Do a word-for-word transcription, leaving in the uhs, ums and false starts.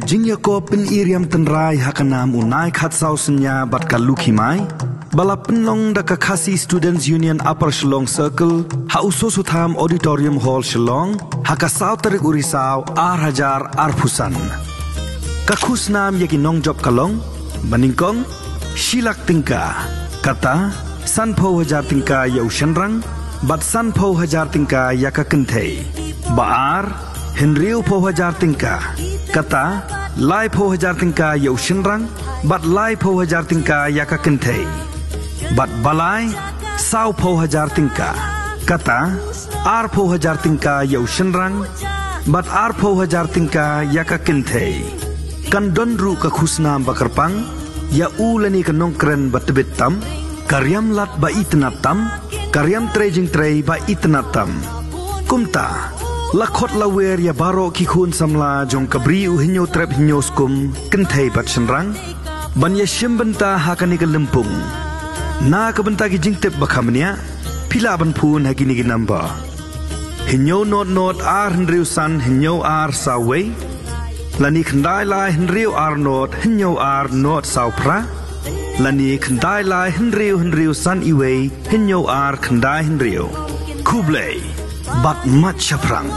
Jingïakop pyni riam tynrai ha ka nam u Nai Khatsaw Synñia bad ka Lukhimai, ba la pynlong da ka Khasi Students Union Upper Shillong Circle ha u Sossotham Auditorium Hall Shillong, ha ka saw tarik u Risaw ar hajar arphew san. Ka khusnam ïa ki nongjop ka long, ba nyngkong, shi lak tyngka, kata, sanphew hajar tyngka ïa u shynrang, bad sanphew hajar tyngka ïa ka kynthei. Ba ar, hynriewphew hajar tyngka, kata, laiphew hajar tyngka ïa u shynrang, bad laiphew hajar tyngka ïa ka kynthei. Bad ba lai, sawphew hajar tyngka, kata, arphew hajar tyngka ïa u shynrang, bad arphew hajar tyngka ïa ka kynthei. Kan don ruh ka khusnam ba kyrpang, ïa u lane ka nongkren ba tbit tam, ka riam lad ba itynnad tam, ka riam trei jingtrei ba itynnad tam. Kumta, la khot la wer ïa baroh ki khun samla jong ka Bri U Hynñiewtrep Hynñiewskum, kynthei bad shynrang, ban ïashim bynta ha kane ka lympung. Na ka bynta ki jingtip ba kham bniah, phi lah ban phone ha kine ki number: hynñiew nod nod ar hynriew san hynñiew ar saw wei, lane khyndai lai hynriew ar nod hynñiew ar nod saw phra, lane khyndai lai hynriew hynriew san iwei hynñiew ar khyndai hynriew. Khublei bad mat shaphrang.